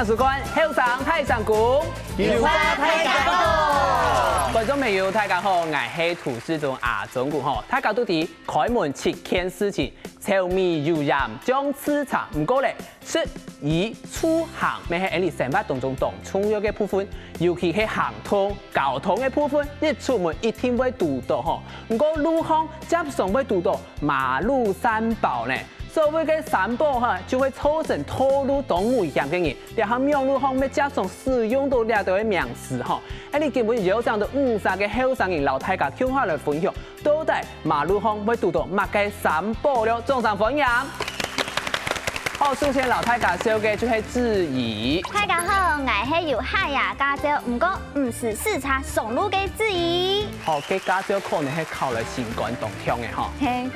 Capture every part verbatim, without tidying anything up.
收看後生大聲公，有話大家講。觀眾朋友，大家好，𠊎係主持人阿忠牯吼。大家都知開門七件事情，柴米油鹽醬醋茶。毋過咧，食衣住行乜係𠊎俚生活當中當重要个部分，尤其係行動、交通个部分，一出門一定會堵著吼。毋過路項輒常會堵著馬路三寶呢。 所謂个三寶哈，就會造成道路當危險个人。這下網路項乜輒常使用著這兜个名詞吼。𠊎俚今晡邀請到五儕个後生人摎大家共下來分享，到底馬路項會堵著麼个三寶了？掌聲歡迎！好，首先摎大家紹介就係子怡。大家好，𠊎係有海牙駕照，毋過毋識駛車上路个子怡。好，該駕照可能係考來心肝當暢个吼。係。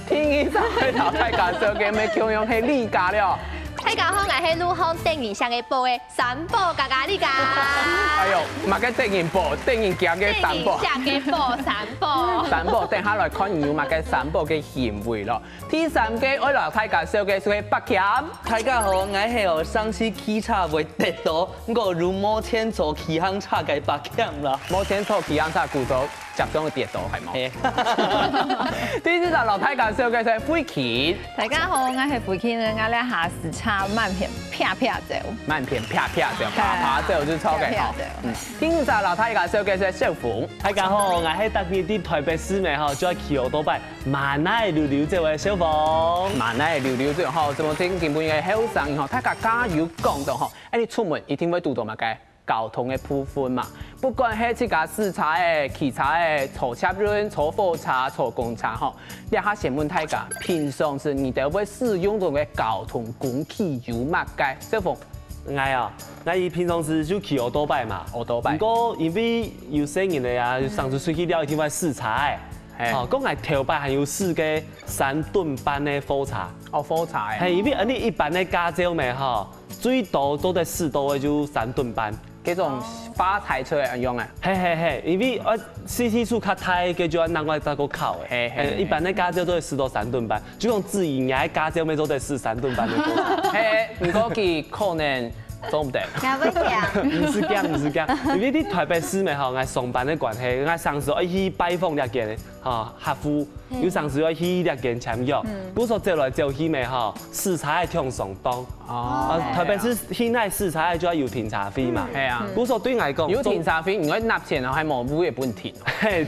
第二儕愛摎大家紹介乜共樣係李嘉了。大家好，𠊎係路項得人惜个寶个三寶嘉嘉李嘉。哎喲，麼个得人寶，得人驚个三寶。得人惜个寶，三寶。三寶，等下來看你有麼个三寶个行為咯。第三个愛摎大家紹介就係柏謙。大家好，𠊎係哦，上次騎車會跌倒，毋過又無錢坐騎行車个柏謙啦。無錢坐騎行車，故所 輒常會跌倒，係無？係。第四儕摎大家紹介係慧琴。大家好，𠊎係慧琴，𠊎這下駛車滿片啪啪走。滿片啪啪走，啪啪走就著个吼。啪啪走。嗯，第五儕摎大家紹介係小鳳。大家好，𠊎係逐日在台北市乜吼，就愛騎oo-tóo-bái，滿哪溜溜走个小鳳。滿哪溜溜走吼，這麼聽今晡日个後生人吼，大家加油講到吼，哎，你出門一定會堵著麼个？ 交通个部分嘛，不管係自家駛車仔、騎車仔、坐捷運、坐火車、坐公車吼，這下先問大家，平常時你兜會使用著个交通工具有麼个？小鳳，𠊎啊，𠊎平常時就騎oo-tóo-bái嘛。oo-tóo-bái。毋過因為有細人仔啊，有成時出去尞一定會駛車仔。係。吼，講𠊎頭擺還有駛个三噸半个貨車。哦，貨車仔。係，因為恁仔一般个駕照乜吼， 最多做得駛到个就三噸半。該種發財車仔恁樣啊？係係係，因為呃，CC數較大个就愛另外再過考个。係係係。一般个駕照做得駛到三噸半，就講子怡若个駕照乜做得駛三噸半个貨車。係，毋過佢可能做毋得。也會驚。毋使驚，毋使驚，因為在台北市乜吼，𠊎上班个關係，𠊎成時愛去拜訪這間 吼，客戶，有成時愛去這間簽約，故所走來走去乜吼，駛車仔當傷重。哦，特別係去哪駛車仔就愛有停車費嘛。係啊。故所對𠊎講，有停車費，你愛納錢哦，還無位也分停。係，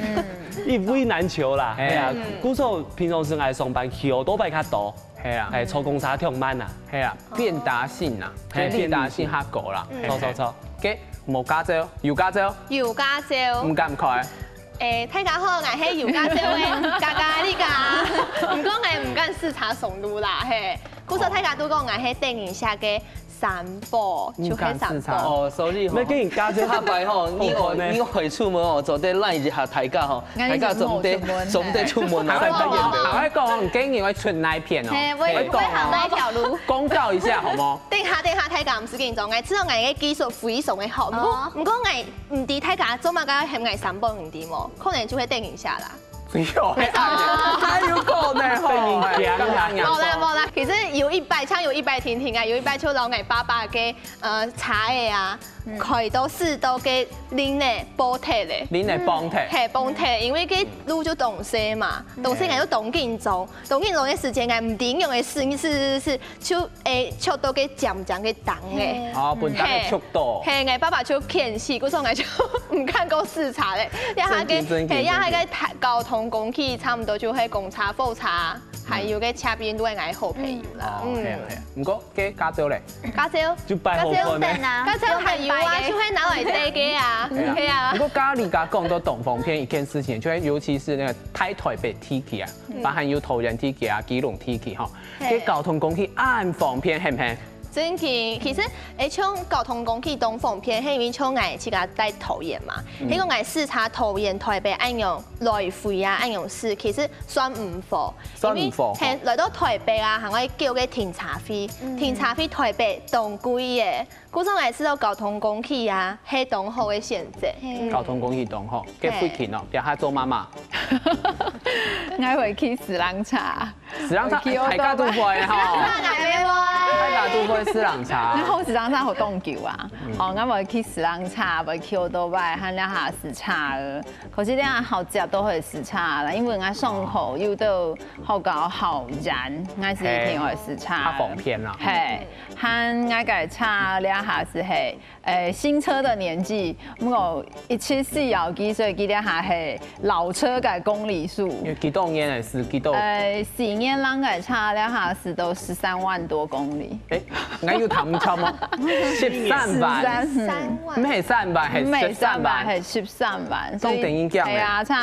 一位難求啦，係啊。故所平常時𠊎上班騎oo-tóo-bái較多，係啊，係坐公車當慢啊。係啊，便達性啊，係，便達性較高啦。著著著。該無駕照，有駕照，有駕照，毋敢開。 欸，大家好，𠊎係有駕照个嘉嘉李嘉。毋過𠊎毋敢駛車上路啦，係。故所大家都講𠊎係得人惜个三寶，就係三寶。毋敢駛車。哦，sorry吼。該你駕照，下擺吼，你哦，你哦，出門哦，做得賴一下大家吼，大家總得總得出門哦。還會講，還會講，你今日會出哪片哦？係，𠊎會行哪條路？公告一下好無？等下等下，大家毋使緊張，𠊎知𠊎个技術非常个好，毋過毋過𠊎 毋知大家做麼个喊𠊎三寶，毋知無？可能就係得人惜啦。哎喲，哪有可能吼？無啦無啦，其實有一擺，像有一擺定定啊，有一擺就摎𠊎爸爸个呃車仔啊，開到駛到該輪仔爆忒咧。輪仔崩忒。係，崩忒，因為該路就當細嘛，當細𠊎就當緊張，當緊張个時間𠊎毋知仰仔駛，駛駛駛， 就會撞到該尖尖个釘仔。哦，分釘仔撞到。係，𠊎爸爸就譴死，故所𠊎就毋敢過駛車咧。這下个，係，這下个交通工具差毋多就係公車、火車，還有个捷運都係𠊎好朋友啦。哦，係啊係啊。毋過該駕照咧？駕照，就拜好看咧。駕照還有啊，就係拿來戴个啊，係啊。毋過嘉嘉講到當方便一件事情，就係尤其是那個在台北地區啊，包含有桃園地區啊、基隆地區吼， 該交通工具恁方便，係毋係？真个，其實誒，像交通工具當方便，係因為像𠊎自家在桃園嘛，係講𠊎駛車桃園、台北恁樣來回啊，恁樣駛，其實算毋好。算毋好。係，來到台北啊，還愛繳个停車費，停車費台北當貴耶。 故所𠊎試著交通工具啊，係當好个選擇。交通工具當好，該慧琴哦，這下做媽媽。𠊎會騎四輪車。四輪車，大家都會吼。大家會。都會駛人車。𠊎好駛人車好當久啊，哦，𠊎會去駛人車，會騎奧多拜，還有這下駛車仔。可是這下好接都會駛車啦，因為𠊎上課又到學校好遠，𠊎係一定會駛車。較方便啦。嘿，還𠊎个車這下係係，誒，新車的年紀，毋過一七四要機，所以佢這下係老車个公里數。有幾多年个事？幾多？呃，四年零个車，這下駛到十三萬多公里。誒，𠊎有聽毋著無？十三萬。十三，嗯。三萬。毋係三萬，係十三萬。毋係三萬，係十三萬。所以，當然驚欸。係啊，車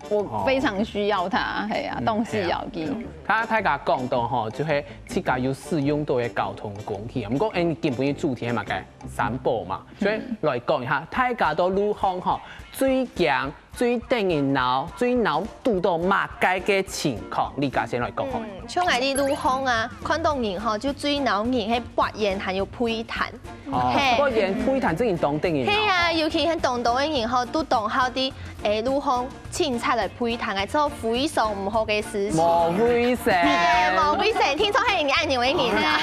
我非常需要它，係啊，當需要佢。頭先大家講到吼，就係自家有使用到个交通工具啊。毋過，誒，今晡日主題係麼个？三寶嘛。所以來講一下，大家到路項吼，最驚 最得人惱、最惱堵到麼个个情況，你家先來講好了。嗯，像𠊎在路項啊，看到人吼，就最惱人係發煙還有呸痰。哦，嘿。發煙、呸痰，這人當得人惱。係啊，尤其係當多个人吼，都當好在，誒，路項清擦來呸痰，𠊎就非常毋好个事情。無衛生。嘿，無衛生，聽說係你恁樣个人啊。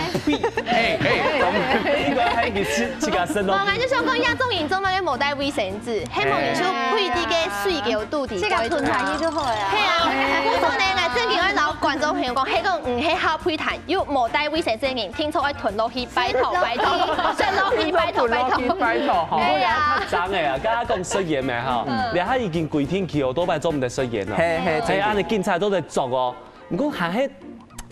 嘿，嘿，應該係佢自，自家身咯。無，𠊎就想講，亞洲人做麼个無帶衛生 紙，係無人就呸在該水溝肚底。這个噴出去就好了啊。係啊，故所呢，𠊎正經愛摎觀眾朋友講，係講毋係好呸痰，又無帶衛生紙个人，聽說愛吞落去，拜託，拜託，吞落去，拜託，拜託。吞落去，拜託，吼。係啊。較髒个啊，剛剛講食煙个哈，嗯。這下已經規定騎奧多拜做毋得食煙了。嘿，嘿，係啊，真的。你警察都在捉哦。 毋過還係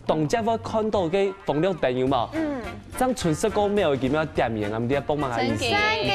當輒會看到个紅綠燈有無？嗯。正伸十過秒，佢就點煙啊，毋知幫忙啥意思。真个。真个，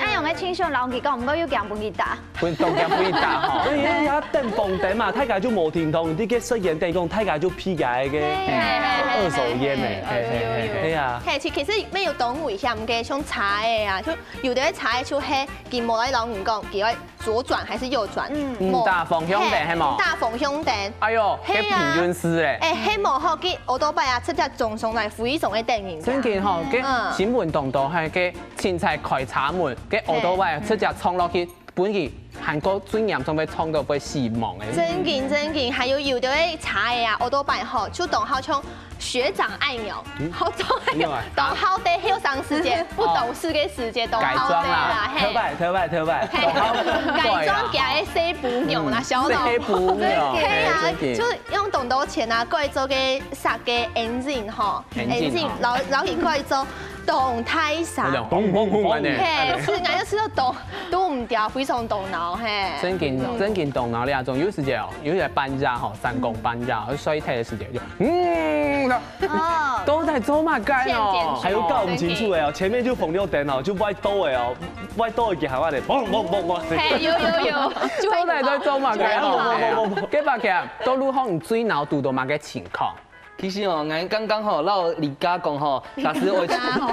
哎呀，𠊎清爽摎佢講，毋過又驚分佢打。分，當驚分佢打吼。所以呀，等紅燈嘛，大家就無停動，你个食煙等於講，大家就避開个嘿，嘿，嘿，嘿，二手煙呢，嘿，嘿，嘿，嘿，嘿，嘿呀。嘿，其，其實乜有當危險个，像車个啊，就有个車就係，佢無來摎你講，佢愛 左轉還是右轉？嗯。無。嗯，打方向燈，嘿，係無？打方向燈。哎喲，係啊。該平均是欸。欸，係無吼，該奧多拜啊，直接撞上來，非常个得人驚。真个吼，該嗯。新聞當中，還有該凊彩開車門，該奧多拜直接衝落去，本來還過最嚴重會衝到會死亡个。真个，真个，還有有个車个啊，奧多拜吼，就當好像 學長按鈕，嗯。好做按鈕，沒有啊。當好个後生時節，不懂事个時節，當好个啦，改裝啦，嘿。頭擺，頭擺，頭擺，嘿，當好。改裝起來个細餔娘啦，嗯，小老婆。細餔娘，嘿啊，嘿，真个。就用當多錢啊，改做个煞个engine吼，engine，engine，吼。然後，然後佢改做當大煞。那種轟轟轟的。嘿，是，那就是當，都毋掉，非常動腦，嘿。真个，嗯。真个動腦了，總有時節哦，有些半夜吼，三更半夜，睡忒个時節就 嗯，哦。都在做麼个哦？還有搞毋清楚个哦，前面就紅綠燈哦，就歪倒个哦，歪倒个行啊咧，嘣嘣嘣嘣。嘿，有有有，就會都在，在做麼个哦？嘣嘣嘣嘣嘣。該把看，到路項最惱堵到麼个情況？其實哦，𠊎剛剛吼，摎李嘉講吼，假使我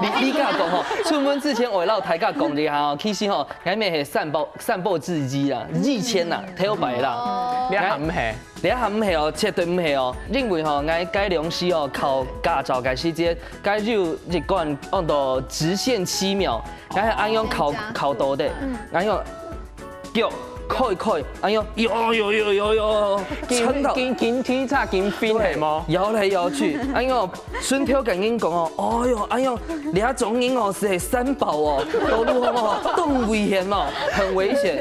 李李嘉講吼，出門之前𠊎摎大家講一下哦，其實吼，𠊎乜係三寶三寶之一啊，以前啊，頭擺啦。哦。你還毋係？ 這下毋係哦，絕對毋係哦。因為吼，𠊎該量時哦，考駕照个時節，該有一關安到直線七秒，𠊎係恁樣考，考到个，恁樣腳開開，恁樣，喲喲喲喲喲，緊緊緊踢踏緊飛係無？搖來搖去，恁樣順便跟人講哦，哎喲，哎喲，這種人哦係三寶哦，道路項哦，當危險哦，很危險。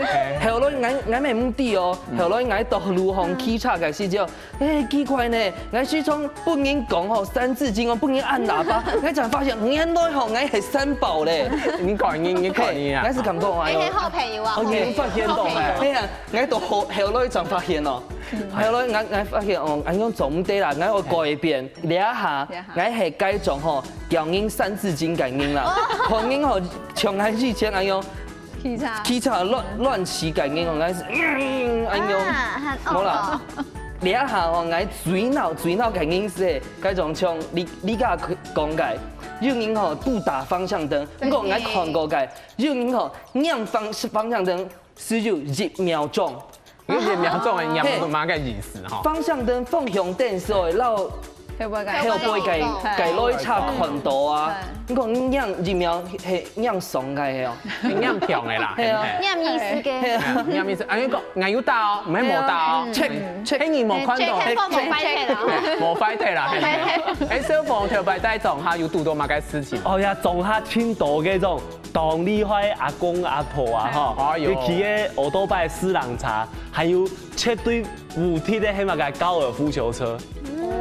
後來𠊎𠊎乜毋知哦， 後來𠊎到路項騎車个時節，欸，奇怪呢，𠊎時常分人講吼，三字經哦，分人按喇叭，𠊎正發現原來吼，𠊎係三寶咧。你看你，你看你啊。𠊎係感覺哎喲，欸，好朋友啊，哦，你發現到欸。係啊，𠊎到後後來正發現哦，後來𠊎𠊎發現哦，恁樣做毋得啦，𠊎愛改變。這下𠊎係該種吼，教人三字經个人啦，看人吼，像𠊎以前恁樣。 騎車。騎車亂亂騎个人哦，𠊎係，嗯，恁樣。啊，很無啦，惡哦。這下哦，𠊎最惱最惱个人係該種像你你家講个，有人吼不打方向燈，毋過𠊎看過个，有人吼䀴方方向燈只有一秒鐘。有一秒鐘个䀴係麼个意思吼？方向燈、方向燈係會摎後背个，後背个，个內側看到啊。你講你仰一秒係仰上个係哦？你仰長个啦，係啊。係，係。仰意思个。係啊。仰意思，啊，你講，𠊎有打哦，毋係無打哦。check，check。係你無看到。check，無壞忒啦。無壞忒啦，係。係，小鳳頭擺在莊下有堵到麼个事情？哦呀，莊下盡多該種當厲害阿公阿婆啊，吼，哎喲。尤其个奧多拜、四輪車，還有絕對 無敵个係麼个高爾夫球車。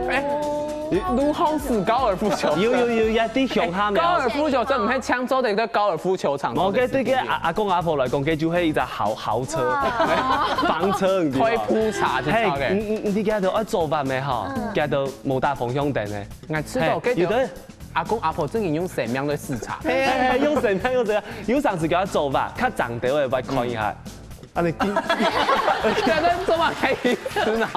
哎，路項使高爾夫球車？有有有，也在鄉下咩？高爾夫球車毋係搶走个，在高爾夫球場。無，該對个阿阿公阿婆來講，該就係一隻豪豪車，房車，你知道嗎？推普車就係个。嘿，你你你，佢兜愛左彎个吼，佢兜無打方向燈个。𠊎知道，嘿，有个阿公阿婆正經用生命來駛車。嘿，用生命用生命，有常時佢愛左彎，較長兜个，𠊎看一下。 恁樣緊。現在做麼个意思呢？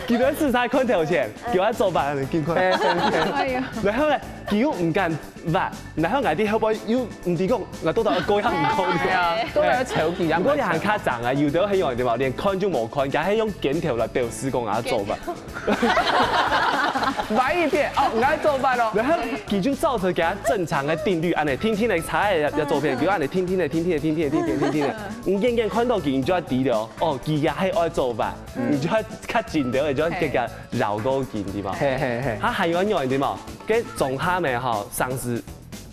佢兜駛車看頭前，佢愛左彎恁樣緊看。哎喲。然後呢，佢又毋敢彎，然後𠊎兜後背又毋知講，𠊎到底愛過還毋過呢？哎呀，都來揫佢，毋過你還較長啊，有兜很遠對吧？連看就無看，佢還用肩頭來表示講啊左彎。 歪一片，哦，𠊎愛左彎咯。然後佢就照著佢正常个定律，恁樣定定个，車仔也也左片，比如恁樣定定个，定定个，定定个，定定个，定定个，你遠遠看到佢，你就愛知了，哦，佢也係愛左彎，你就愛較緊兜，你就愛更加繞過佢，對吧？嘿嘿嘿。佢還有恁樣，對嗎？該莊下面吼，常時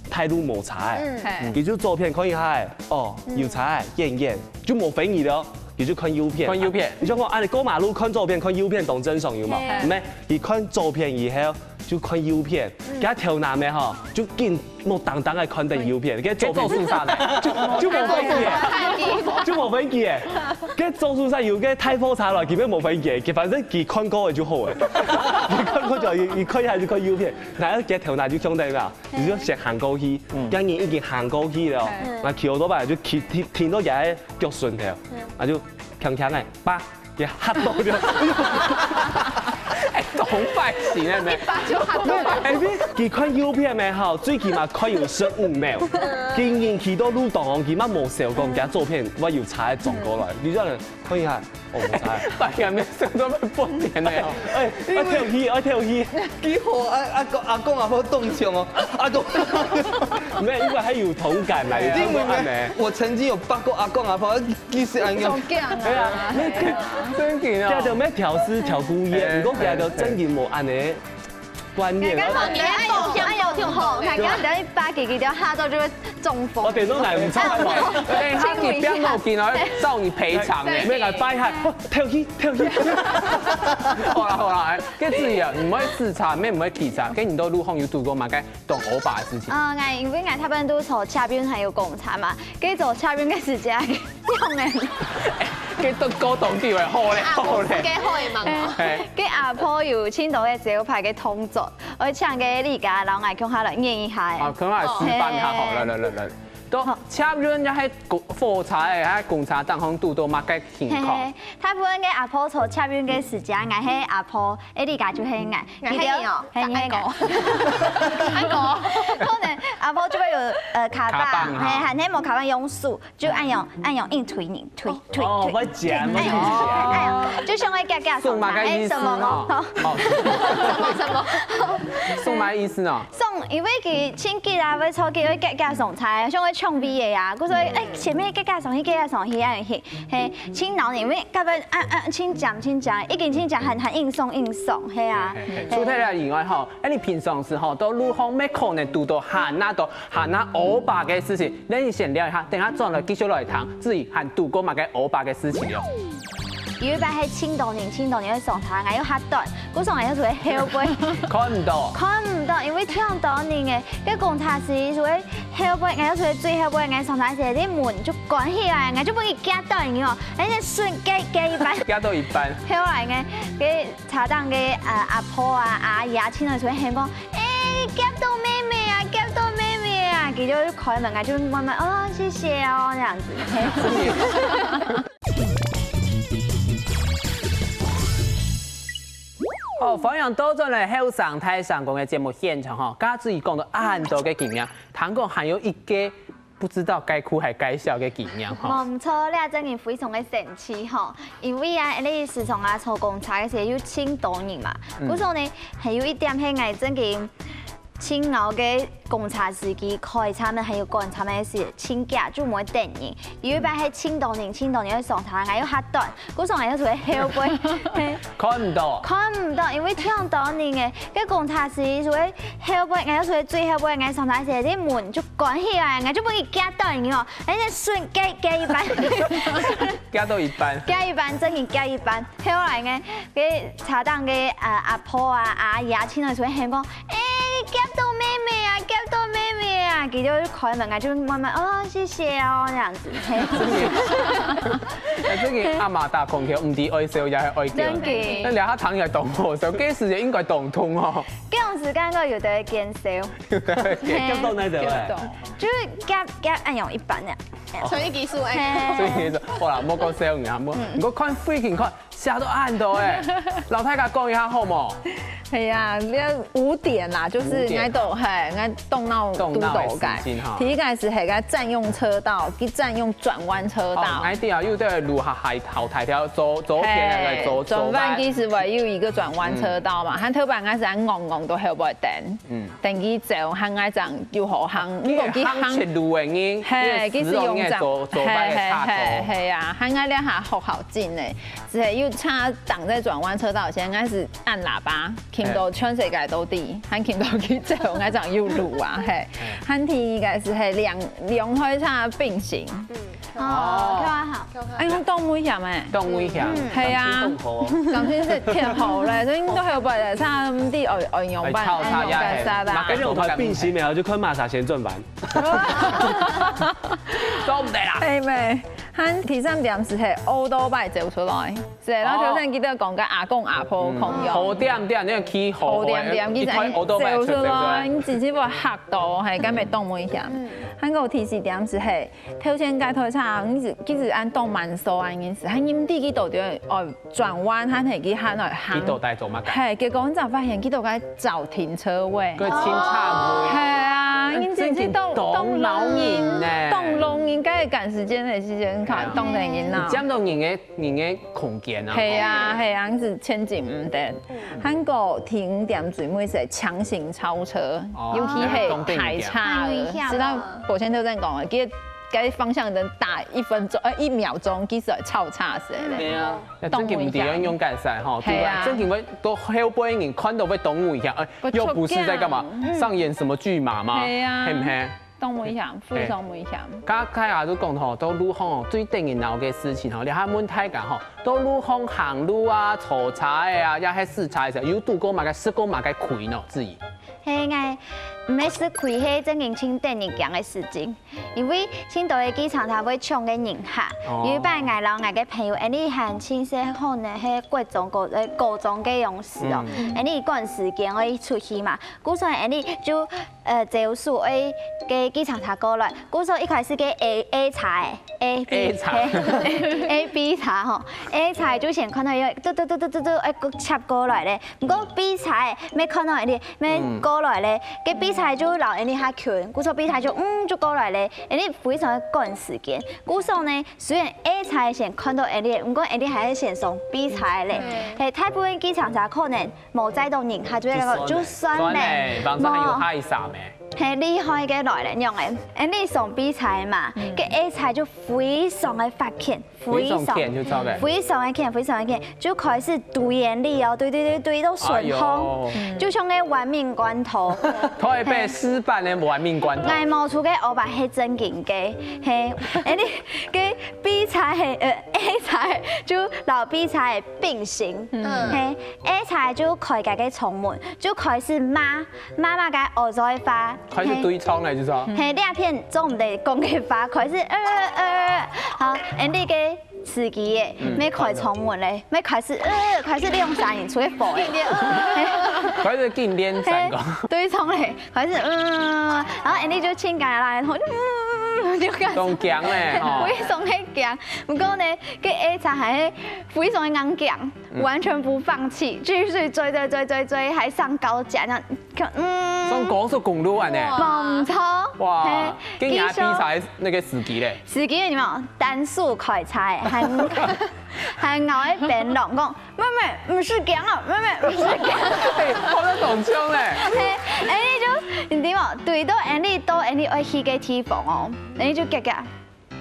大路無車仔，嗯。嘿。佢就左片看一下仔，哦，有車仔，遠遠，就無分你了。 佢就看右片。看右片。你就講，啊，你過馬路看左片，看右片當正常有無？嘿。毋係，佢看左片以後就看右片，嗯。佢頭那面吼，就緊目盯盯个看等右片，嗯。該左片該做事啥呢？就就無分佢个，就無分佢个。該做事啥有該大貨車來，佢乜無分佢个，佢反正佢看過个就好个。佢看過就，佢佢看一下就看右片，然後佢頭那就向等啦。 你就先行過去，嗯。該人已經行過去了，嗯。該騎奧多拜就騎停停到佢个腳脣頭，嗯。啊就強強个，叭，佢嚇到了。哎，同伴型个咩？一把就嚇到了。哎，你佢看右片个吼，最起碼看有十五秒，佢人騎到路當中，佢乜無想講，佢左片會有車撞過來，你這樣 可以哈，哦，無差。大家沒想到會分辨的哦。哎，愛跳起，愛跳起。幾好，阿阿公阿公阿婆當像哦，阿公。沒有，因為還有同感啦，有同感呢。因為呢，我曾經有捌過阿公阿婆，其實恁樣。對啊，那個真的哦。這都沒調試調故意，哎，不過這都真的無恁呢。 觀念。剛剛你愛有像有聽好，剛剛你一把給給掉，他都就會中風。我等到來，你超害怕。哎，他你不要弄緊了，要找你賠償哎。沒來拜害，哦，跳起，跳起。好啦好啦，哎，該自己啊，你毋會駛車，乜毋會騎車，該你到路項有堵過麼个當烏白个事情？啊，𠊎因為𠊎大部分都坐捷運還有公車嘛，該坐捷運个時間，用个。該都高檔地位，好嘞，好嘞。該好个嘛。嘿。該阿婆有盡多个招牌个動作。 愛請个你家摎𠊎共下來演一下。好，共下來示範一下，好，嘿。來來來來。到捷運也係公火車个，還係公車當中堵到麼个情況？嘿嘿，大部分个阿婆坐捷運个時間，𠊎係阿婆，欸，你家就係𠊎。𠊎係你哦，嘿，你係𠊎。恁个。可能阿婆就會有呃卡棒，卡棒哈。嘿，還係無卡棒用手，就恁樣恁樣硬推你，推推推。哦，會撿，會撿。哎呀，就像會夾夾送嘛，送嘛个意思哦。哎，什麼哦？哦。什麼什麼？送嘛个意思哦？送，因為佢盡急啊，會超急，會夾夾送菜，像會搶位个啊，故所以哎，前面夾夾送去，夾夾送去，哎嘿，嘿，盡惱人，因為夾夾啊啊，盡講盡講，已經盡講很很硬送硬送，嘿啊。嘿嘿嘿，除忒了以外吼，哎，你平常時吼，到路項乜可能堵到還那多 還那烏白个事情，恁樣先尞一下，等下轉來繼續來談，至於還堵過麼个烏白个事情哦。有一擺係盡多人，盡多人个上車，𠊎又較短，故所𠊎又坐後背。看毋到。看毋到，因為忒多人个，該公車司機坐後背，𠊎又坐最後背，𠊎上車時，該門就關起來，𠊎就分佢夾到，你知無？而且順夾夾一半。夾到一半。後來呢，該 車頂个啊阿婆啊阿姨啊，親人就會喊講：「欸，夾到妹妹啊，夾到妹妹啊！」佢就開門啊，就慢慢哦，謝謝哦，這樣子。哦，歡迎倒轉來後生大聲公个節目現場吼，頭先講到恁多个經驗，聽講還有一個不知道該哭還該笑个經驗哈。無錯，這真个非常个神奇吼，因為啊，你時常啊坐公車个時候有盡多人嘛，嗯。故所呢，還有一點係𠊎真个盡惱个公車司機開車門還有趕車門个時，盡遽就毋會等人。有一擺係盡多人，盡多人个上車，𠊎又較短，故所𠊎又坐後背，嘿。看毋到。看毋到，因為忒多人个，該公車司機坐後背，𠊎又坐最後背，𠊎上車時，這門就關起來，𠊎就分佢夾到，你知無？而且順夾夾一半，夾到一半。夾一半，真个夾一半。後來呢，該車頂个啊阿婆啊、阿姨啊，聽到就會喊講：「欸，夾到妹妹啊，夾到妹妹啊！」佢就開門啊，就慢慢哦，謝謝哦，這樣子。嘿。哎，這个阿媽打空調，毋知愛笑也係愛噭。真个。該這下聽起來當好笑，該時節應該當痛哦。該種時間个有得見笑。夾到哪位？就夾夾，哎喲，一般个。所以技術哎。嘿。所以技術，好啦，莫講笑你啊，莫，你講看背景看，寫到恁多哎，老太太講一下好無？係啊，你五點啦，就是五點。𠊎都係，𠊎動腦動腦个事情哈。第一个是係个占用车道，去占用转弯车道。哦，𠊎知啊，又在路下海淘汰掉，左左边那个左左转弯其实还有一个转弯车道嘛，他特别开始按戇戇都还有不会等。嗯。 等佢走，行个正有好行，毋過佢行直路个人，嘿，佢係用正，左左擺个車頭。嘿，嘿，嘿，係啊，行个兩下學校進呢，只係有車擋在轉彎車道前，應該係按喇叭，聽到全世界都知，還聽到佢走，應該正有路啊，嘿，還第一个係係兩兩台車並行。 哦，哦。跳啊好。哎，用動物險哎。動物險，嗯。係啊。感情動好哦。感情係挺好嘞，所以應該還有別个差，毋知愛愛用辦，哎，吵吵呀，愛用个啥啦。嘿，嘛該種台並行沒有，就看馬啥先轉彎。做毋得啦。係咩？還第三點係係奧多拜走出來，係，然後頭先記得講个阿公阿婆朋友。好點點，那個去好好點點，一台奧多拜走出來，你直接會嚇到，係，根本動物險。還有第四點係係 頭前該台車，你是其實按當慢速啊，應該係，還毋知佢到底愛轉彎，還係佢還愛行。佢到底做麼个？嘿，結果你正發現佢到底找停車位。佢清楚無？係啊，你真正當當老人呢，當老人該趕時間个時間，看當得人啊。佔到人个人个空間啊。係啊，係啊，你是前進毋得。還過第五點最尾係強行超車，尤其係大車，知道？ 頭先頭先講个，佢个方向燈打一分鐘，呃，一秒鐘，其實超差死嘞。對啊，那正經毋知愛用該啥吼，對吧？係啊。正經會都後背人看到會當危險，哎，又不是在幹嘛？上演什麼劇碼嗎？係啊。係毋係？當危險，非常危險。剛剛啊，都講吼，到路項哦，最得人惱个事情吼，你還問大家吼，到路項行路啊、坐車个啊，也係駛車个時候，有堵過麼个、食過麼个虧喏，自己。係，𠊎毋係食虧，係正經盡得人驚个事情。 因為盡多个計程車會搶个人客。哦。有一擺，𠊎摎𠊎个朋友，𠊎俚還盡細漢呢，係國中、高，呃，高中个樣時哦。嗯。𠊎俚趕時間愛出去嘛，故所𠊎俚就，呃，招手愛个計程車過來。故所一開始个A，A車，A B，A車。A B車吼，A車就先看到一個嘟嘟嘟嘟嘟嘟，哎，過插過來咧。毋過B車，沒看到𠊎俚， 咩過來咧，該B車就摎𠊎俚較近，故所B車就嗯就過來咧，𠊎俚非常个趕時間。故所呢，雖然A車先看到𠊎俚，毋過𠊎俚還係先上B車咧。係，大部分計程車可能無載到人，佢就會講就算咧，反正還有下一儕咩？係，厲害个來咧，仰仔？𠊎俚上B車嘛，該A車就非常个發譴， 非常譴就著个。非常个譴，非常个譴，就開始追𠊎俚哦，追追追追到順風，就像該玩命關頭。台北市版个玩命關頭。𠊎無出个，我把係正經个，嘿，哎，你个B車係，呃，A車就摎B車並行，嘿，A車就開佢个窗門，就開始罵，罵罵个惡嘴話，開始對撞了，就說。嘿，這片做毋得講个話，開始呃呃，好，𠊎俚个 司機耶，嗯，愛開窗門咧，愛開始，呃，開始兩三人出去跑耶。開始緊練三个。嘿，對，從咧，開始，嗯，然後𠊎俚就盡驚啦，然後就，嗯，就感覺當驚欸，吼。非常的驚。不過呢，該A車還係非常的硬頸，完全不放棄，繼續追追追追追，還上高架，這樣，嗯，上高速公路啊呢。哇。無錯。哇，嘿，跟人家比賽那個司機嘞？司機你們單數開車欸，還還咬一邊攏講，妹妹，毋使驚啊，妹妹，毋使驚。欸，好像懂腔嘞。嘿，欸，你就你知無？對到欸，你到欸，你愛去个地方哦，欸，你就遽遽，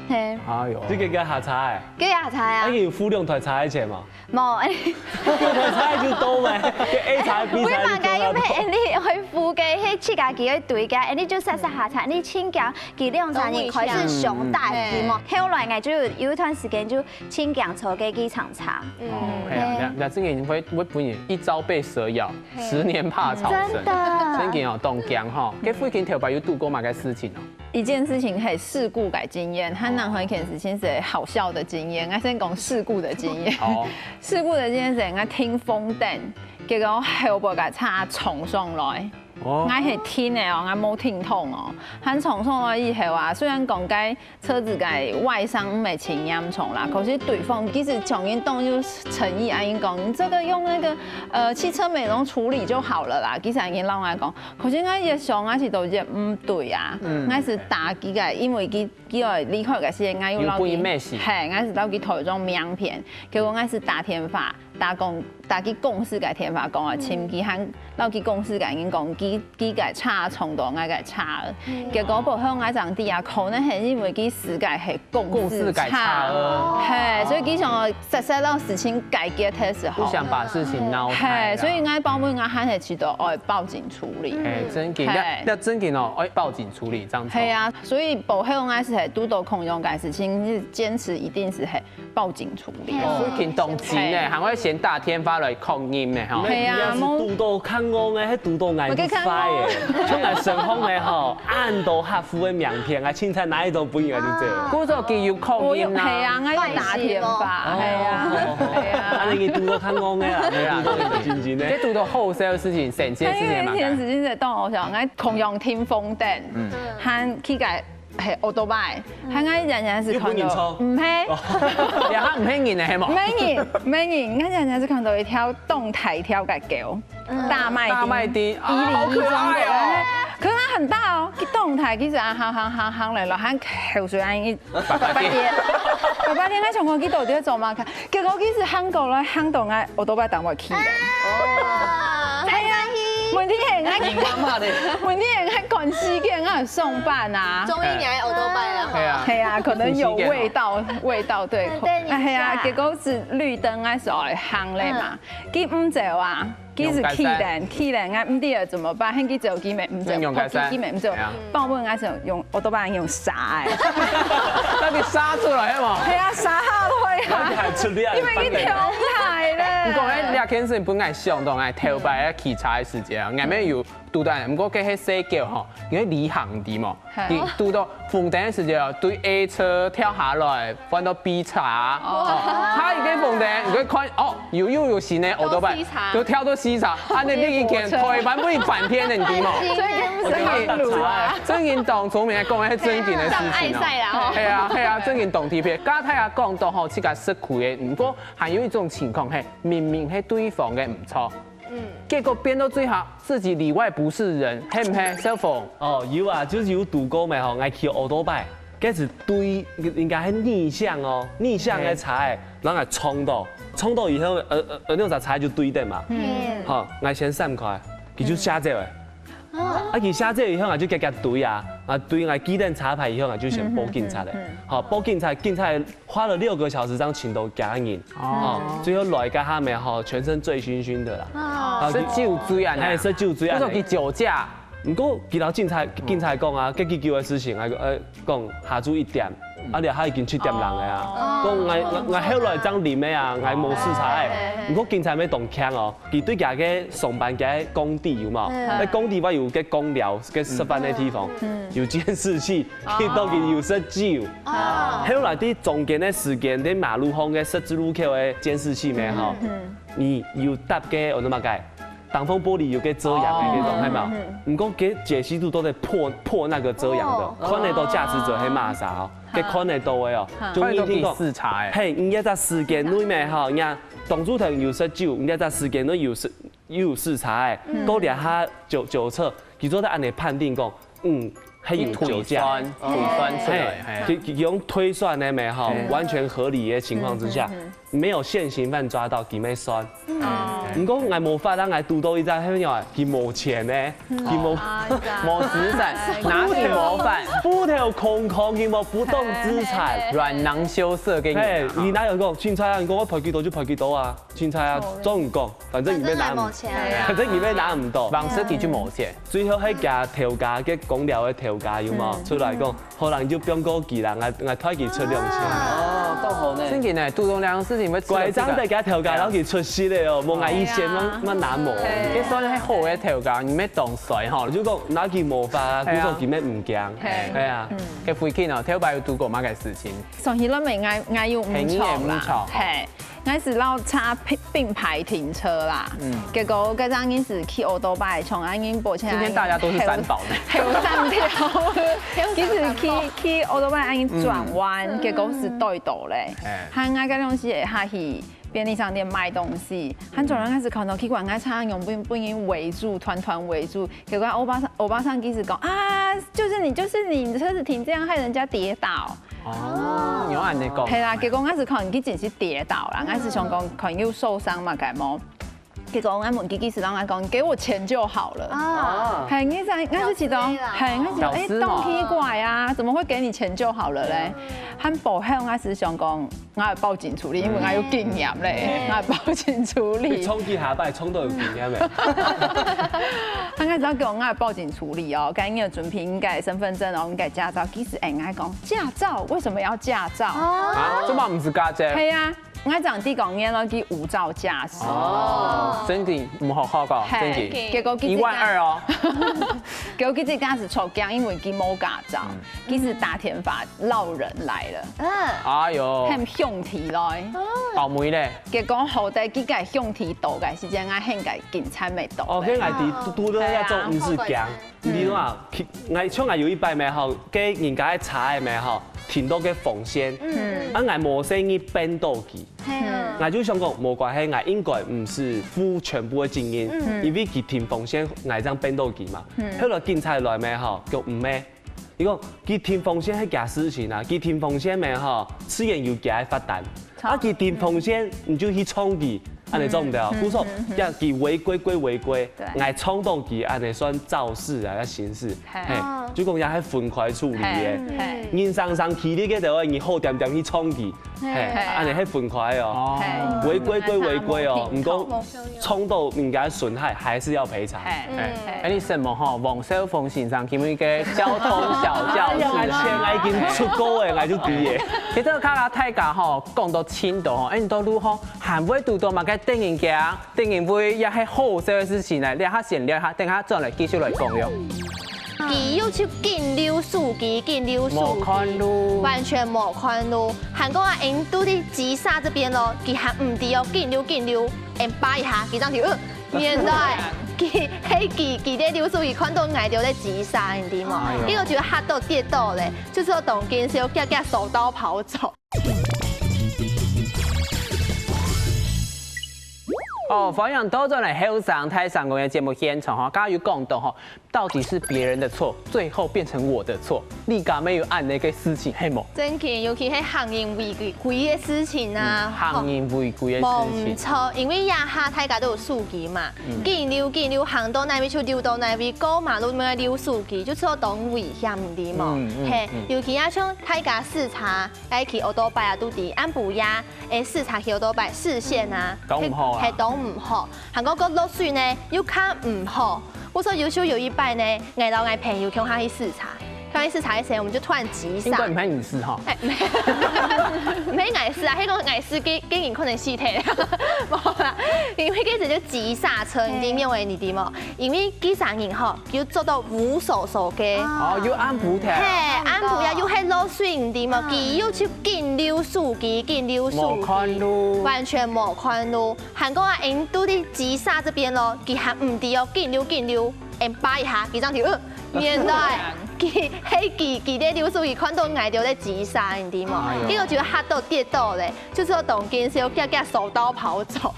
嘿，哎喲，你遽遽下車欸？遽遽下車啊。啊，你有付兩台車个錢嗎？無，欸，兩台車就到咩？跟A車比賽就到啊。為麼个又係欸，你愛付个，係自家己愛對个，欸，你就煞煞下車，你盡驚，佢兩三日開始上大雨嘛。後來𠊎就有一段時間就盡驚坐个計程車。 哦，係啊，那那這個會會分人一朝被蛇咬，十年怕草繩。真的。真个哦，當驚吼。該附近頭擺有堵過麼个事情哦？一件事情係事故个經驗，還有一件事情係好笑的經驗。𠊎先講事故的經驗。好。事故的經驗係𠊎停紅燈，結果後背个車衝上來。哦。𠊎係停个哦，𠊎無停動哦，還衝上來以後啊，雖然講該 車子个外傷毋係盡嚴重啦，可是對方其實像人當有誠意啊，人講你這個用那個呃汽車美濃處理就好了啦。其實人摎𠊎講，可是𠊎一想，𠊎係都一毋對啊，嗯，𠊎係打佢个，因為佢佢愛離開个時間，𠊎有摎佢，有分佢message。嘿，𠊎係摎佢討一張名片，結果𠊎係打電話，打公打佢公司个電話講啊，請佢還摎佢公司个人講，佢 佢个車撞到𠊎个車，結果背後𠊎正知啊，可能係因為佢駛个係公司車，公司个車哦。嘿，所以佢想要煞煞摎事情解決个時候，不想把事情鬧大啦。嘿，所以𠊎包尾𠊎還係知道愛報警處理。嘿，真个，嘿。那那真个哦，愛報警處理這樣子。嘿啊，所以背後𠊎係堵到共樣个事情，堅持一定係係報警處理。 哦，所以挺動情呢，還會先打電話來確認呢，吼。係啊，你若係堵到較戇个，係堵到𠊎就衰欸。像𠊎身項呢吼，恁多客戶个名片，𠊎凊彩拿一張分佢就走。故所佢有確認啊。係啊，𠊎有打電話，係啊，係啊。啊，你堵到較戇个啊，係啊，堵到真真呢。這堵到好笑个事情，神奇个事情嘛。還有一件事情係當好笑，𠊎共樣停紅燈，嗯，還去个 係奧多拜，還𠊎遠遠係看到，又分人撞。毋係，哦，這下毋係人个係無？毋係人，毋係人，𠊎遠遠係看到一條當大條个狗，嗯，大麥町，大麥町，一零一中國，啊，好可愛哦。可是它很大哦，佢當大，佢就行行行行來了，還口水還一，白白的。白白的，𠊎想講佢到底在做麼个？結果佢就行過來，行到𠊎奧多拜頂背去了。哦，哎呀，問題係𠊎，你媽媽的。問題係𠊎趕時間，𠊎愛上班啊。 中意你个奧多拜啊。係啊。係啊，可能有味道，味道，對。對，你哎，係啊，家。結果係綠燈，𠊎係愛行个嘛，佢毋走啊，佢係企等，企等，𠊎毋知愛怎麼辦，喊佢走，佢乜毋走，用用該塞。佢佢乜毋走，係啊。包尾𠊎係用奧多拜用捎个。那你捎出來係無？係啊，捎下來啊。那你還出力啊，因為佢跳起來了。毋過，哎，這件事本來想到，哎，頭擺騎車个時節啊，𠊎乜有 堵到，毋過該係細狗吼，因為旅行知無？係。佢堵到紅燈个時節，對A車跳下來，換到B車。哦，下一個紅燈，你會看，哦，又又有新个奧多拜，都C車。就跳到C車，恁樣你已經台灣分你翻天了，你知無？所以真个，真个當聰明，講个係真个个事情哦。上愛賽啦，哦。係啊，係啊，真个當特別。剛才啊講到吼，自家識開个，毋過還有一種情況係，明明係對方个毋著， 結果變到最後，自己裡外不是人，係毋係，小鳳？哦，有啊，就係有堵過咩吼，𠊎騎奧多拜，該係對，應該係逆向哦，逆向个車仔，然後𠊎撞到，撞到以後，呃呃呃，那隻車就對等嘛，吼，𠊎先閃開，佢就下走欸。啊，佢下走以後，𠊎就遽遽追啊，啊追𠊎記等車牌以後，𠊎就先報警察咧。好，報警察，警察 花了六個小時正尋到厥人，哦，最後來該下面吼，全身醉醺醺的啦。哦，食酒醉啊，哎，食酒醉啊。為什麼佢酒駕？毋過佢摎警察警察講啊，該幾久个事情啊，呃，講下晝一點，啊，這下已經七點零个啊，講𠊎𠊎𠊎後來正啉个啊，𠊎無駛車个。毋過警察乜當強哦，佢對厥个上班厥个工地有無？該工地外有個公寮，個食飯个地方，有監視器，佢當然有食酒。 後來在中間个時間，在馬路項个十字路口个監視器咩吼，你有搭該，𠊎講麼个？擋風玻璃有個遮陽的那種，哦。有沒有？嗯。毋過該解析度都在破，破那個遮陽的，哦。看得到駕駛者係麼儕哦，哦。該看得到的哦。嗯。就你一定講，看得到自己視察的。嘿，你這隻時間內面吼，你看，當初頭有十九，你這隻時間內有視，有視察的，嗯。到這下就，就測，佢做得恁樣判定講，嗯，還有酒駕。推算，推算出來，嘿，嘿。佢，佢用推算的咩吼，嘿。完全合理的情況之下，嗯，嗯，嗯。 沒有現行犯抓到，佢乜算。嗯。毋過𠊎無法啦，𠊎堵到一隻朋友啊，佢無錢呢，佢無，哦，一隻。無資產，拿你無飯。戶頭空空，佢無不動資產。嘿，嘿，嘿。阮囊羞澀个人啊。嘿，你哪有講，凊彩啊，你講我賠幾多就賠幾多啊，凊彩啊，哦。總講，反正你乜拿毋，反正你無錢啊。反正你乜拿毋到。網車底就無錢。最後還加頭家，該公寮个頭家有無？嗯。出來講， 好啦，你就放過佢啦，𠊎，𠊎代佢出兩千。哦，當好呢。正經呢，堵到這樣事情會出到這個。怪不得佢頭家摎佢出息了哦，無𠊎一仙嘛，嘛拿無。嘿。這算係好个頭家，你乜當衰吼。就講拿佢無法啊，嘿啊。故所佢乜毋驚。嘿。係啊。嗯。該輝慶哦，頭擺有堵過麼个事情？算起來，𠊎，𠊎有毋著啦。嘿，你也毋著。嘿。 𠊎係摎車並，並排停車啦。嗯。結果該張人係騎奧多拜，從恁樣步起來，今天大家都是三寶呢。後，後三條，其實騎，騎奧多拜恁樣轉彎，嗯。結果係對倒咧。哎。還𠊎該東西會下去便利商店買東西，還轉彎開始看到奇怪，𠊎車用被，被人圍住，團團圍住，結果歐巴桑，歐巴桑其實講啊，就是你，就是你，你車子停這樣，害人家跌倒。 哦，有恁樣講。係啦，結果𠊎係看佢真係跌倒啦，𠊎係想講可能有受傷嘛，該無。結果𠊎問佢，佢係摎𠊎講，給我錢就好了。啊。係，你知，𠊎係覺得，小事啦。係，𠊎係覺得，欸，小事嘛。當奇怪啊，怎麼會給你錢就好了咧？嗯。還無後，𠊎係想講，𠊎愛報警處理，因為𠊎有經驗咧，嗯。𠊎愛報警處理。你衝擊下擺，衝到有經驗咧。他應該知道給我，𠊎愛報警處理哦，該你有準備你个身份證哦，你个駕照，其實哎，𠊎講駕照，為什麼要駕照？哦。啊，這嘛毋係駕照。係啊，𠊎正知講原來佢無照駕駛。哦，真的，毋好好搞，嘿，真的。結果佢一萬二哦。結果佢自家係著驚，因為佢無駕照，嗯。佢係打電話鬧人來了，嗯。哎喲。喊兄弟來。哦。倒霉咧。結果好在佢个兄弟到个時間，𠊎喊个警察乜到。哦，該𠊎知，堵到該種毋係驚。 你知啊，其，𠊎像𠊎有一擺咩吼，該人家个車个咩吼，停到該紅線，嗯。啊，𠊎無細義拚到佢。嘿啊。𠊎就想講，無關係，𠊎應該毋係負全部个責任，嗯。因為佢停紅線，𠊎正拚到佢嘛。嗯。後來警察來咩吼，就毋係。佢講，佢停紅線係佢个事情啊，佢停紅線咩吼，自然有佢个罰單。 啊，佢停紅線，你就去撞佢，恁樣做毋得哦。嗯，故所，嗯，嗯，嗯。這佢違規歸違規，對。𠊎撞到佢，恁樣算肇事啊，要刑事。嘿。嘿，哦。就講也係分開處理个。嘿，嘿。人生生氣你个就愛你好點點去撞佢，嘿，嘿。恁樣係分開哦。哦。嘿。違規歸違規哦，嗯，毋過撞到人家損害還是要賠償。嘿，嗯。嘿。哎，你什麼吼，黃少峰先生，佢們一個交通小教室。哎呀，錢已經出過了，𠊎就知了。其實剛剛大家吼， 講到盡多吼，哎，你到路吼，還會堵到麼个得人驚、得人畏，也係好笑个事情呢？這下先聊下，等下轉來繼續來講喲。佢又去緊溜司機，緊溜司機，無看路。完全無看路。還講啊，𠊎兜在急剎這邊咯，佢還毋知哦，緊溜緊溜，𠊎扒一下，佢正知，呃，原來佢，係佢，佢在溜司機，看到𠊎兜在急剎，你知無？哎喲。佢就嚇到跌倒咧，就係當緊張，遽遽手刀跑走。 哦，歡迎倒轉來後生大聲公个節目現場吼，剛剛有講到吼，到底是別人的錯，最後變成我的錯，你敢沒有恁樣个事情，係無？真个，尤其係行人違規个事情啊，嗯，行人違規个事情。無毋著，因為這下大家都有手機嘛，嗯。緊溜緊溜，行到哪位就溜到哪位，過馬路乜溜司機，就係當危險，你知無？嗯，嗯，嘿，嗯。尤其啊，像大家駛車， 愛騎奧多拜啊，都知暗晡夜，欸，駛車騎奧多拜視線啊，嗯，當毋好啊。係當毋好。還過，過落水呢，又較毋好。故所有時有一擺呢，𠊎摎𠊎朋友共下去駛車，剛開始查个時候，我們就突然急剎。應該毋係你試哈。哎，毋係，毋係𠊎試啊，係講𠊎試个，个人可能死忒了，無啦。因為該時就急剎車，你知影為你知無？因為該儕人吼，有做到烏索索个。哦，有暗晡天。嘿，暗晡夜又係落水，你知無？佢又去緊流手機，緊流手機，無看路。完全無看路。還講啊，𠊎都在急剎這邊咯，佢還毋知哦，緊流緊流，𠊎扒一下，佢這樣子，呃，原來佢係佢佢在流手機，看到𠊎兜在急剎，你知無？哎喲結果就嚇到跌倒咧，就係當緊就遽遽手刀跑走。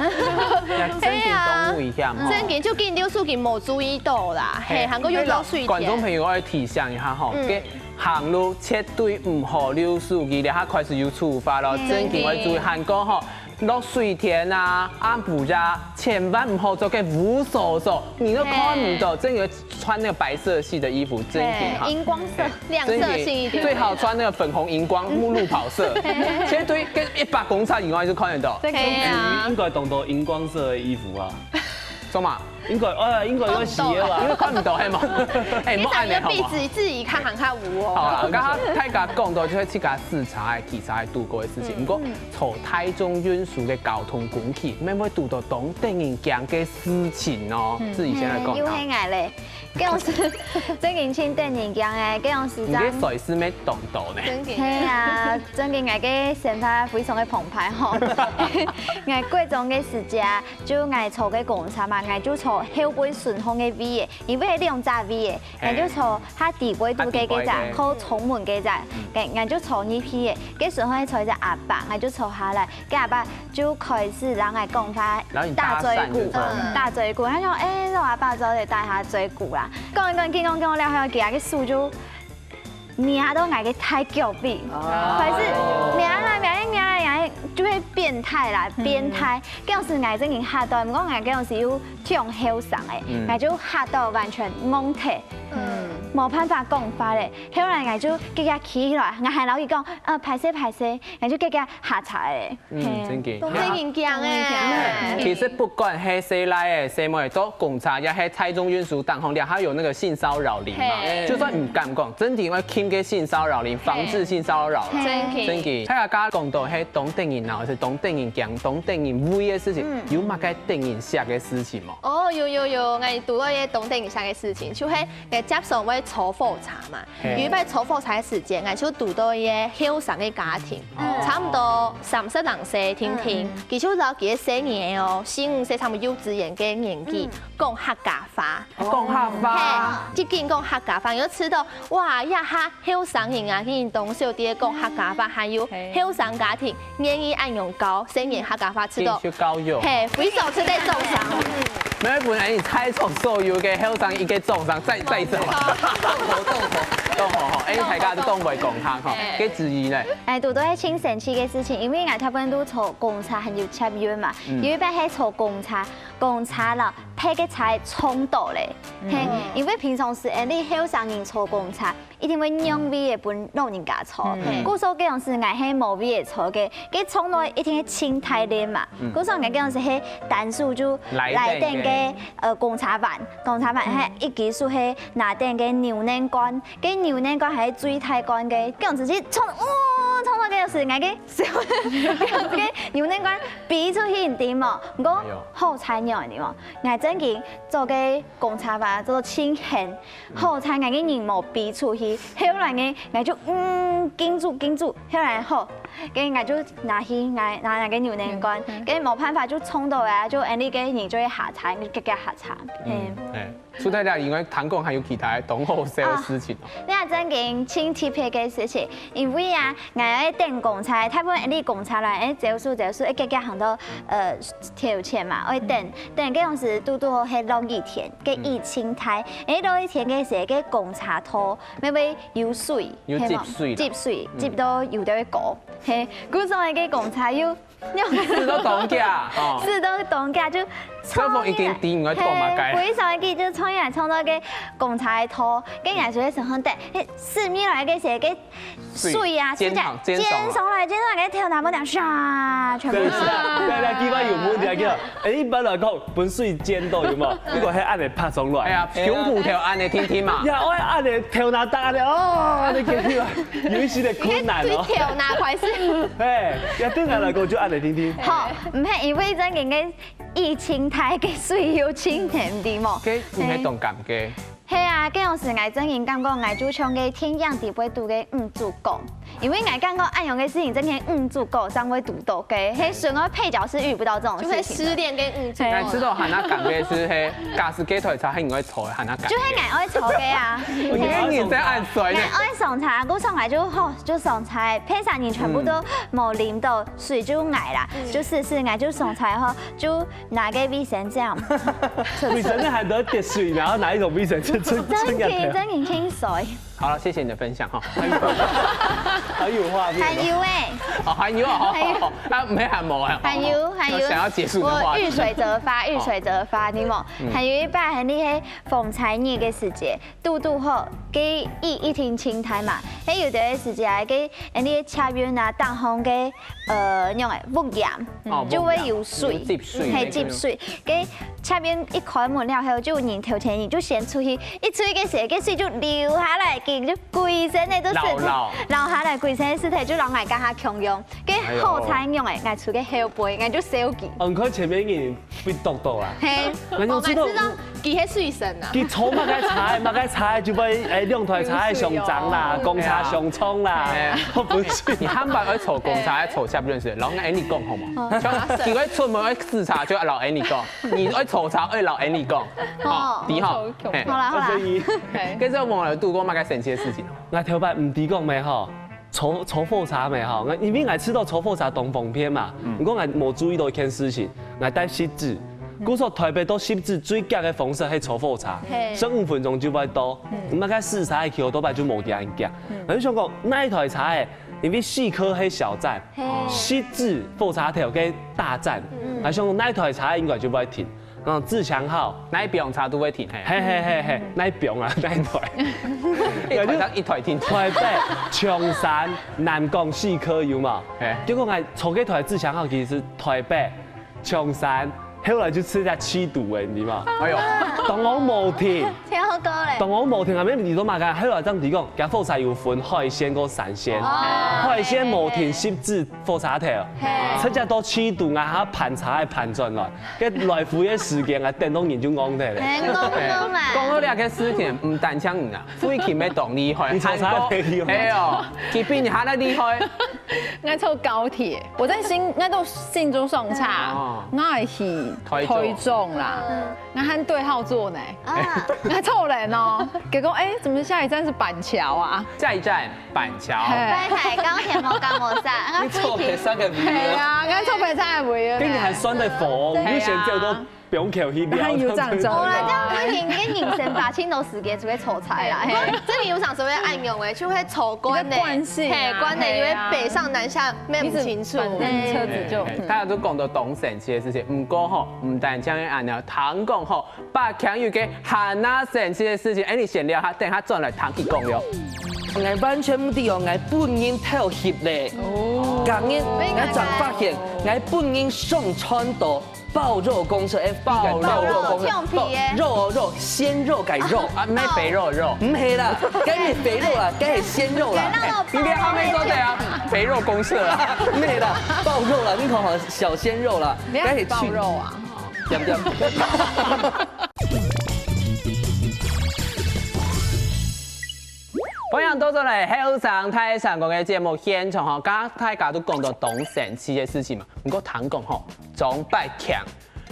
真經當危險吼。真經就緊流手機無注意到啦，嘿，還過又落水觀眾朋天。友愛提醒一下吼，嗯該行路絕對毋好流手機，這下開始有處罰咯，嗯真經愛注意。還過吼，落水天啊，暗晡夜，千萬毋好做該烏索索，你都看毋到，真經穿那個白色系的衣服，真經哈。螢光色。亮色系一點。最好穿那個粉紅螢光路跑色，絕對跟一百公尺以外就看得到。可以啊應。該當多螢光色的衣服啊。做嘛？應該，哎，應該有洗的因為吧？看毋到，係無？哎，莫恁樣好無？你自己看行較烏哦。好啦，剛剛大家講到就係自家駛車、騎車堵過个事情，毋過坐大眾運輸个交通工具，會毋會堵到當得人驚个事情哦？自己先來講啊。又係𠊎咧，該樣時真經盡得人驚誒，該樣時你个衰事乜當多呢？真經。係啊，真經𠊎个想法非常个澎湃吼。𠊎國中个時節，就𠊎坐个公車嘛，𠊎就坐後背順風个位誒，因為係兩隻位誒，𠊎就坐較底背肚个該隻，靠窗門該隻，𠊎𠊎就坐入去誒，該時候坐一隻阿伯，𠊎就坐下來，該阿伯就開始摎𠊎講話，然後你打嘴鼓搭訕就，對了打嘴鼓，他說，哎，讓我阿爸知道得打下嘴鼓啦。講一講，講講講了，還有佢个手就捏到𠊎个大腳髀，開始捏啦捏啦捏啦，就會變態啦，變態。該時𠊎真經嚇到，毋過𠊎該時又忒後生誒，𠊎就嚇到完全戇忒，嗯，無辦法講話咧。後來𠊎就遽遽企起來，𠊎還摎佢講，呃，歹勢歹勢，𠊎就遽遽下車誒。嗯，真經。當得人驚誒。其實不管係細賴仔、細妹仔，坐公車也係大眾運輸當中，這下有那個性騷擾令嘛，嘿就算毋敢講，真經愛禁个性騷擾令，防治性騷擾啦。真經。真經，大家講到係當得人惱，係當得人驚、當得人畏个事情，有麼个得人惜个事情無？哦，有有有，𠊎堵到一個當得人惜个事情，就係𠊎輒常會坐火車嘛。嘿有一擺坐火車个時節，𠊎就堵到一個後生个家庭，差毋多三十零歲定定，佢就摎佢个細人仔哦，四五歲，差毋多幼稚園个年紀，講客家話。講客話。嘿，就緊講客家話，你就知道，哇，這下後生人啊，已經當少在講客家話，還有後生家庭願意恁樣教細人客家話，知道，去教育。嘿，非常值得讚賞。沒有，本來你在場所有个後生一個掌聲，再再一次好。動頭動頭。當好吼，哎，大家都當會講客吼，該子怡呢？哎，堵到係盡神奇个事情，因為𠊎大部分都坐公車，還有捷運嘛。有一擺係坐公車，公車啦，別个車撞到咧，嘿，因為平常時，哎，你後生人坐公車，一定會讓位个分老人家坐。故所該樣時𠊎係無位个坐个，該撞到一定係盡大力嘛。故所𠊎該樣時係單手就來來等等个个呃公車環，公車環，還一隻手係拿等个牛奶罐， 該牛奶罐還係最大罐个，該樣子去衝，哦，衝到該樣時，𠊎个手，該牛奶罐飛出去，你知無？毋過好彩仰，你知無？𠊎真經坐該公車吧，坐到盡遠，好彩𠊎个人無飛出去。後來呢，𠊎就嗯，緊住緊住，後來好，該𠊎就拿去，拿拿那個牛奶罐，該無辦法就衝到啊，就恁呢个人就會下車，就遽遽下車，嗯。哎，蘇太太，因為聽講還有其他當好笑个事情哦。你還真經盡特別个事情，因為啊，𠊎愛等公車，大部分你公車來，哎，走數走數，哎，遽遽行到呃頭前嘛，愛等等，該樣時堵堵好係落雨天，該雨盡大，哎，落雨天个時，該公車頭會會有水，有係無積水啦積水，積到有兜高，嘿，故所个公車又 駛到當遽，哦，駛到當遽就小鳳已經知你愛講麼个。嘿，非常个，就創意來創造个公車个頭，跟人家就會想很得，嘿，是未來个誰个水啊，水濺上，濺上來。濺上來，濺上來个頭那麼亮，唰，全部。對，對，對，基本有問題啊，叫，哎，一般來講，分水濺到有無？如果係恁樣拍上來，哎呀，胸脯頭恁樣挺挺嘛。呀，我愛恁樣頭那搭恁樣，哦，恁樣濺起來，有一些的困難哦。你个水頭那開始。哎，呀，對我來講就恁樣挺挺。好，毋係，因為正經个 疫情大个水有青年的無？該毋係當感覺。係啊，該樣時𠊎正經感覺𠊎就像个電影裡背肚个女主角，因為𠊎感覺恁樣个事情，正經女主角正會堵到个，係純愛配角是遇不到這種事情的。就會失戀跟女主角。哎，知道還較感覺是嘿，假使該台車係你愛坐，還較感覺。就係𠊎愛坐个啊。我覺得你真愛睡呢。𠊎愛上車，故所𠊎就吼，就上車，別儕人全部都無淋到水，就𠊎啦，就試試𠊎就上車吼，就 拿个衛生紙。衛生紙還得滴水，然後拿一種衛生紙出出出來。正經正經清水。好了，謝謝你的分享哈。很有畫面哦。還有欸，哦，還有哦，還有。啊，沒還沒啊。還有還有，想要結束的話，我遇水則發，遇水則發，你無？還有一擺很厲害，風搓泥个時節，堵堵好，該一一定青苔嘛，還有的時節啊，該恁呢捷運啊，當紅个，呃，用个屋簷。 哦，就會有水，有積水，嘿，積水。該前面一開門了後，就有人頭前人就先出去，一出去个時，該水就流下來，佢就歸身个都是，流，流。流下來歸身个屍體就摎𠊎該下共樣，該好彩用个，𠊎坐个後背，𠊎就燒佢。哦，你看前面人被毒到啊？嘿，𠊎就知道，𠊎知道，佢係水神啊。佢坐麼个車，麼个車就會，哎，兩台車相撞啦，公車相撞啦，哎呀。好不是？你還毋愛坐公車，愛坐捷運是，摎𠊎恁呢講好無？ 像佢愛出門愛駛車，就摎𠊎恁呢講；你愛坐車，愛摎𠊎恁呢講。哦，知吼？嘿。好啦好啦。該時候無堵過麼个神奇个事情哦？𠊎頭擺毋知講咩吼，坐坐火車咩吼，𠊎因為𠊎知道坐火車當方便嘛，毋過𠊎無注意到一件事情，𠊎戴失智。故所台北到失智最遽个方式係坐火車，十五分鐘就會到，毋過該駛車个橋頭擺就無恁遽。𠊎就想講，哪一台車欸？ 因為四科係小站，失智火車頭个大站，𠊎想講哪台車應該就會停，然後自強號，哪一邊車都會停，嘿。嘿嘿嘿嘿，哪一邊啊，哪一台？一台當一台停。台北、松山、南港四科有嘛？嘿。結果𠊎坐該台自強號其實係台北、松山，後來就試一下七堵欸，你知嘛？哎喲，當我無停。 超過咧。當我無停啊，咩你都嘛講，後來正知講，佢火車有分海線跟山線，海線無停，失智火車頭，直接到七堵啊，還盤查還盤轉來，該來回个時間啊，等到人就戇忒咧。很戇嘛。講到這個事情，毋單淨你啊，飛機乜當厲害，你坐車還過，厲害。哎喲，佢比你還較厲害。𠊎坐高鐵，𠊎在新，𠊎到新竹上車，哦。𠊎去台中。台中啦。嗯。 𠊎還對號坐呢，啊。𠊎坐人哦，結果哎，怎麼下一站是板橋啊？下一站板橋。嘿。北台高鐵無干無啥，你坐別儕个位啊。係啊，𠊎坐別儕个位啊。跟你還算得火，對啊。你選擇都不用考慮了。還有這樣子。好啦，這樣你應該人生把盡多時間就會坐車啦，嘿。這裡有想說會按用欸，就會坐慣呢，你的慣性啊，嘿，慣呢，因為北上南下，嘿啊。沒有清楚。一直反正車子就，嗯。大家都講到當神奇个事情，毋過吼，毋單淨係恁樣，聽講吼， 北京有個還較神奇个事情，哎，你先尞下，等下轉來聽佢講喲。𠊎完全毋知哦，𠊎本人偷翕咧。哦。今日𠊎正發現，𠊎本人上傳到爆肉公社F B个爆肉公社，爆肉，肉哦肉，鮮肉个肉。啊，毋係肥肉个肉。毋係啦，該係肥肉啦，該係鮮肉啦。你連後面都對啊，肥肉公社啦。毋係啦，爆肉啦，你看吼，小鮮肉啦，該係爆肉啊。 點點。歡迎倒轉來後生大聲公个節目現場吼，剛剛大家都講到當神奇个事情嘛，毋過聽講吼，張百強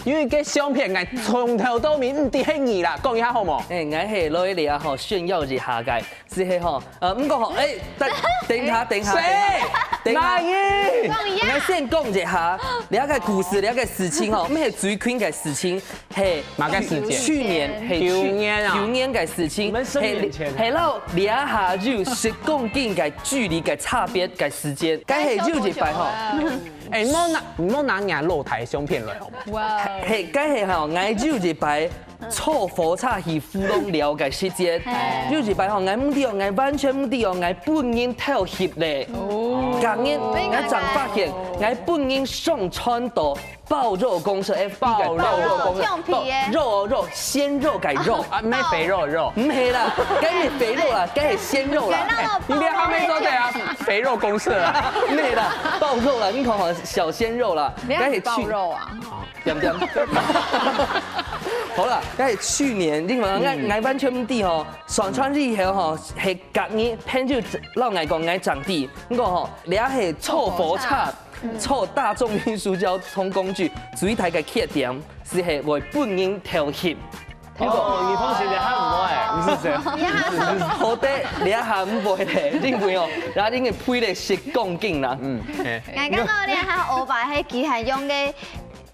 有一個相片，𠊎從頭到尾毋知係你啦，講一下好無？哎，𠊎係來這吼炫耀一下个，係係吼，呃，毋過吼，哎，等，等一下，等一下，等一下。誰？等一下，哪位？講一下。𠊎先講一下，這個故事，這個事情吼，毋係最近个事情，係麼个事情？去年，係去，舊年啊。舊年个事情，你們十年前。係，係咯，這下有十公斤个距離个差別个時間，該係有一擺吼。哎，你莫拿，你莫拿人家老弟相片來好無？哇。係，該係吼，𠊎有一擺 坐火車去富隆尞个時節，有一擺吼，𠊎毋知哦，𠊎完全毋知哦，𠊎分人偷翕咧。隔日，𠊎正發現，𠊎分人上傳到爆肉公社，F B个爆肉公社，爆肉，肉哦肉，鮮肉个肉。啊，毋係肥肉个肉。毋係啦，該係肥肉啦，該係鮮肉啦。你連還沒說對啊，肥肉公社啊。毋係啦，爆肉啦，你看吼，小鮮肉啦，該係爆肉啊。 點點。好啦，該係去年，你看，𠊎，𠊎完全毋知吼，上傳以後吼，係隔日朋友摎𠊎講，𠊎正知，毋過吼，這係坐火車，坐大眾運輸交通工具最大个缺點，就係會分人偷翕。哦，你放心，這下毋會，毋使驚。好得，這下毋會咧，因為哦，這下已經肥咧十公斤啦。嗯，係。𠊎感覺這下烏白係佢還用个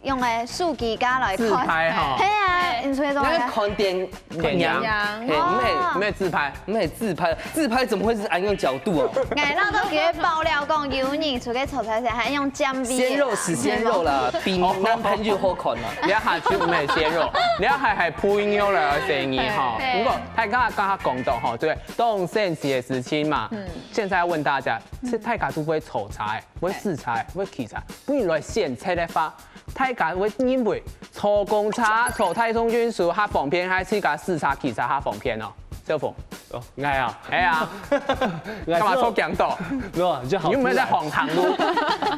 用个手機架來看。自拍吼。係啊，你出去做咩？那看電電影，係，毋係，毋係自拍，毋係自拍，自拍怎麼會是恁樣角度哦？𠊎恅著佢爆料講，有人出去坐車時還用尖鼻。鮮肉是鮮肉啦，比男朋友好看啦。你要下去毋係鮮肉，你要還還朋友了而且你哈。不過他剛剛剛剛講到哈，對，當生氣的事情嘛，現在要問大家，是大家都會坐車，會駛車，會騎車，不如來選擇的話， 大家會認為坐公車、坐大眾運輸較方便，還係自家駛車、騎車較方便哦？小鳳。哦，𠊎啊，係啊，𠊎係，幹嘛坐強到？沒有啊，就好。你有沒有在晃堂路？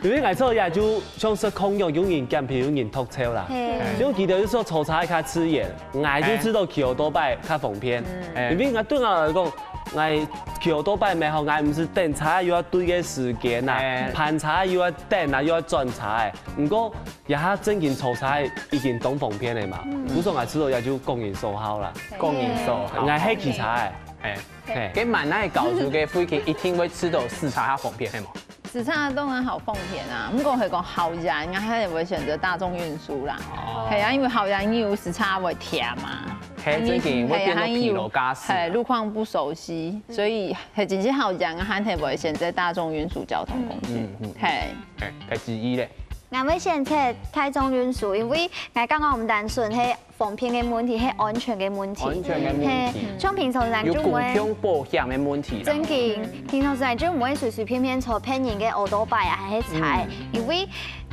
因為𠊎坐也就像是空用，有人減肥，有人托車啦。係。就記得就說坐車較自然，𠊎就知道騎歐多拜較方便。因為𠊎對𠊎來講，𠊎騎歐多拜乜好，𠊎毋使等車又要對个時間啊，盤車又要等啊，又要轉車。毋過 這下正經坐車已經當方便了嘛，故所𠊎知道也就個人所好啦。個人所好。𠊎係騎車个。係。係。該滿哪个高速个飛機一定會試著駛車較方便，係無？駛車當然好方便啊，毋過係講好遠，𠊎還係會選擇大眾運輸啦。哦。係啊，因為好遠你有時車會忝嘛。係，正經會變到疲勞駕駛。係，路況不熟悉，所以係真正好遠，𠊎還係會選擇大眾運輸交通工具。嗯，嗯。係。係，該之一咧。 𠊎會選擇大眾運輸，因為𠊎感覺毋單純係方便个問題，係安全个問題。安全个問題。係，像平常時就毋會，有公共保險个問題啦。正經，平常時就毋會隨隨便便坐別人个歐多拜啊，還係車，因為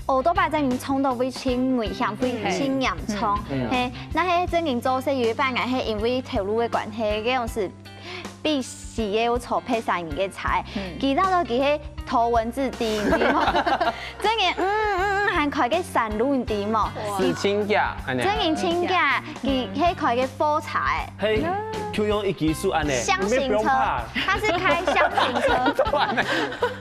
歐多拜正經衝到會盡危險，會盡嚴重。係，那係正經做事有一擺，𠊎係因為頭路个關係，該樣時 逼死个有坐別儕人个車，佢恅著佢係頭文字D，你知無？正經，嗯嗯嗯，還開个山路，你知無？駛盡遽，恁樣。正經盡遽，佢係開个貨車。係，就用一級數恁樣，箱型車，你們不用怕。他是開箱型車，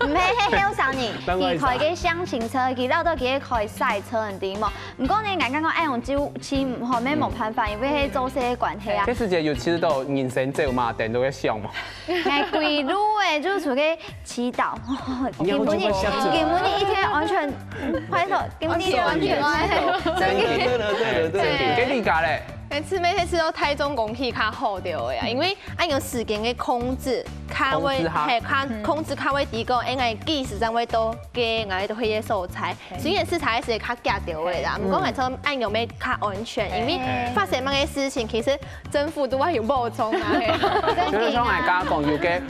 毋係，係後生人，佢開个箱型車，佢恅著佢係開賽車，你知無？ 毋過呢，𠊎感覺愛用就去，吼，乜無辦法，因為係做事个關係啊。其實也有試著人生走馬燈都會想嘛。𠊎歸路誒，就出去祈禱。今晡日，今晡日一天安全，拜託，今晡日安全，真的。對對對對對。該你家咧？每次每次都台中空氣較好个啊，因為愛有時間个控制，較會，控制下。係，較控制較會知講，哎，𠊎幾時正會到該，𠊎到該个所在。 雖然駛車係較遽兜个啦，毋過𠊎想恁樣會較安全，因為發生麼个事情，其實政府都會有補償啊。就係像𠊎剛剛講，有个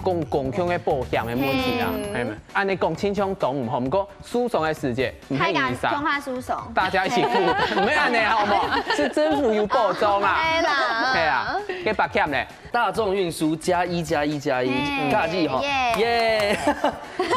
公公共个保險个問題啊，係嘛？恁樣講親像講毋好，毋過訴訟个時節，毋係你殺，大家共下訴訟，大家一起付，毋係恁樣好無？係政府有補償啊。係啦，係啊，該罰款咧。 大眾運輸加一加一加一，係，加一吼，耶，耶。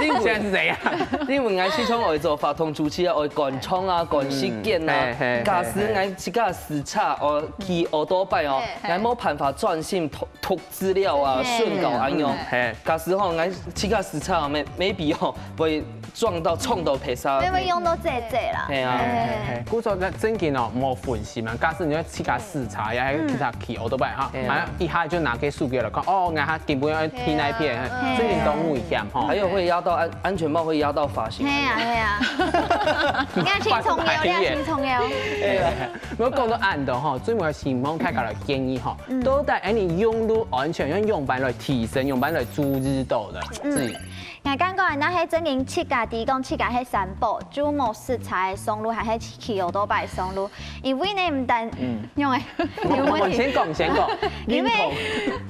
因為，現在是怎樣？因為𠊎時常愛做活動主持啊，愛趕場啊，趕時間啊。係係，假使𠊎自家駛車，哦，騎歐多拜哦，係，𠊎無辦法專心讀讀資料啊，係，宣導恁樣。係，假使吼，𠊎自家駛車，maybe吼，會撞到撞到別儕。因為用到這這啦。係啊。係係係，故所該正經哦，無分析嘛。假使你愛自家駛車，也係自家騎歐多拜哈，嗯，好像一下就拿該手機來看，哦，𠊎還根本要停該片，真个當危險吼。還有會壓到安安全帽，會壓到髮型。係啊係啊，你看輕鬆腰，你看輕鬆腰。我講到恁多吼，最尾希望大家來建議吼，到底恁樣用路安全，用仰般來提升，仰般來注意到个，嗯，𠊎感覺若係真正自家知講自家係三寶，就莫駛車上路，還係騎奧多拜上路，因為呢毋單，嗯，用个，有問題。先講先講，因為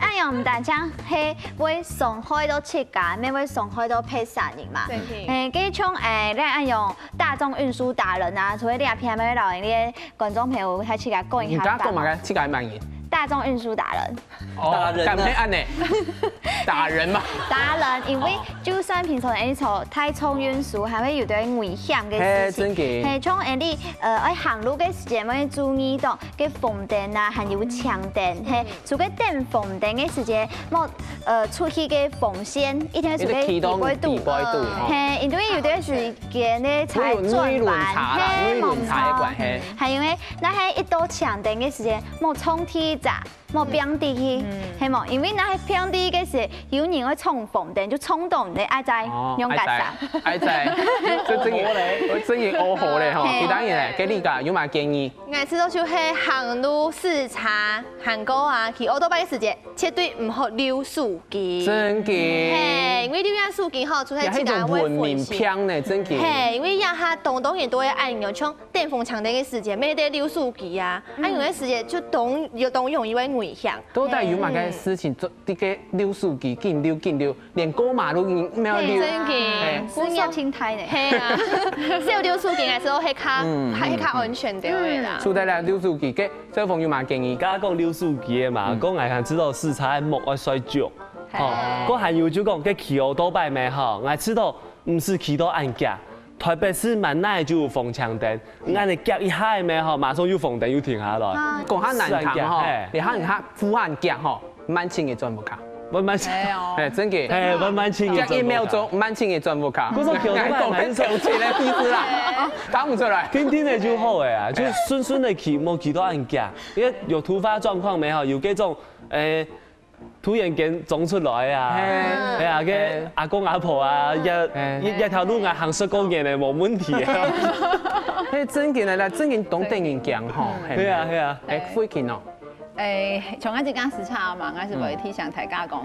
恁樣毋單淨係會傷害到自家，也會傷害到別儕人嘛。誒，該像誒，恁樣大眾運輸達人啊，除了這片，也摎你个觀眾朋友大家講一下。你剛剛講麼个？自家蠻贏。大眾運輸達人。 哦，達人啊。敢係恁樣？達人嘛。達人，因為就算平常人坐大眾運輸，還會有點危險个事情。係，真个。係，像恁樣，呃，愛行路个時節，愛注意到該紅燈啊，還有青燈，係，除該等紅燈个時節，莫，呃，出去个紅線，一定愛出該底背肚。底背肚，吼。係，因為有段時間呢，才轉彎，係，無錯。還有呢，若係一到青燈个時節，莫衝第一隻。 莫拚入去，係無？因為若係拚入去个時，有人會衝紅燈，就衝到你个，愛在仰結煞。愛在，這真个，這真个好好咧吼。其他人咧，該你个有麼建議？𠊎試著就係行路駛車，還過啊，騎奧多拜个時節，絕對毋好溜手機。真个。係，因為溜下手機吼，出現自家會分心。也係一種文明病呢，真个。係，因為這下當多人都會恁樣，像 等紅青燈个時節，乜得溜手機啊，啊，有个時節就當，又當容易會危險。到底有麼个事情做，這个溜手機，緊溜緊溜，連過馬路都無溜。真个。係。失業心態呢。係啊，所以溜手機還係愛較，較，較安全點个啦。除了溜手機，該小鳳有麼建議？剛剛講溜手機个嘛，講𠊎還試著駛車莫愛睡覺，吼，該還有就講該騎奧多拜咩吼，𠊎試著毋使騎到恁遽。 台北市蠻哪就有紅青燈，恁樣夾一下咩吼，馬上又紅燈又停下來。講較難聽吼，你喊人家扶恁遽吼，慢輕个轉屋下。慢慢輕，係，真个。係，慢慢輕个轉屋下。夾一秒鐘，慢輕个轉屋下。故所騎奧多拜講很小氣个意思啦，講毋出來。定定个就好个啊，就順順个騎，莫騎到恁遽，因為有突發狀況咩吼，有該種，誒， 突然間衝出來啊，係啊，該阿公阿婆啊，這，這條路𠊎行十過年了，無問題啊。係真个啦，真个當得人驚吼，係啊，係啊。誒，慧琴哦，誒，像𠊎自家駛車嘛，𠊎係會提醒大家講，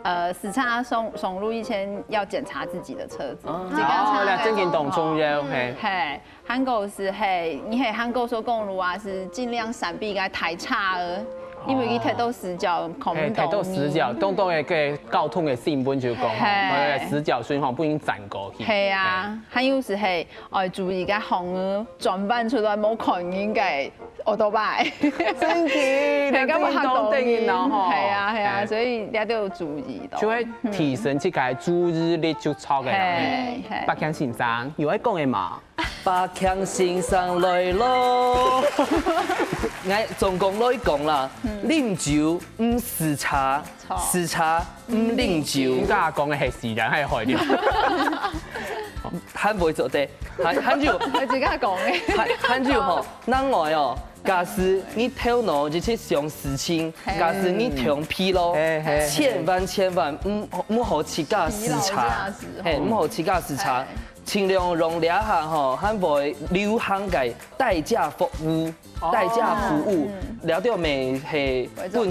呃，駛車上，上路以前要檢查自己的車子，自家車。哦，那真个當重要，係。係。 還過係，係，你係行高速公路啊，係盡量閃避該大車仔，因為佢忒多死角，看毋到你。係，忒多死角，當多个該交通个新聞就講吼，係。呃，死角信號不應閃過去。係啊，還有係，係，愛注意該行仔轉彎出來，莫看人个奧多拜。真个，係，該會嚇到人。真个當得人哦吼。係啊，係啊，係。所以大家都要注意到。就會提升自家个注意力就著个啦。係，係。百強先生，有愛講个無？ 百強先生來咯！𠊎總共來講啦，啉酒毋駛車，駛車毋啉酒。你剛剛講个係死人還係害了？還會做得，還，還有，我自家講个。還，還有吼，另外哦，假使你頭腦一直想事情，假使你放屁咯，千萬千萬毋，毋好自家駛車，係，毋好自家駛車。 盡量用這下吼，還會流行个代駕服務，代駕服務，這兜乜係分自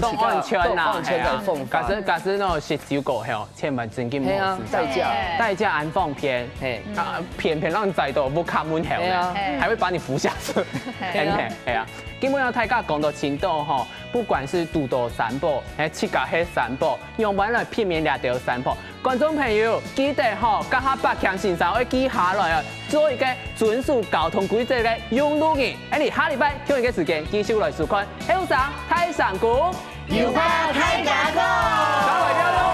家當安全个方法。假使，假使喏，食酒過後，千萬真个莫駛車。係啊，代駕。代駕恁方便，係。啊，偏偏讓你載到屋下門口呢，係啊。還會把你扶下車。係啊。係啊。今晡日大家講到盡多吼，不管係堵到三寶，還係自家係三寶， 仰般來避免這兜三寶。觀眾朋友，記得吼，這下百強先生愛記下來啊，做一個遵守交通規則个用路人。恁樣下禮拜同一個時間繼續來收看《後生大聲公》，有話大聲講。各位朋友，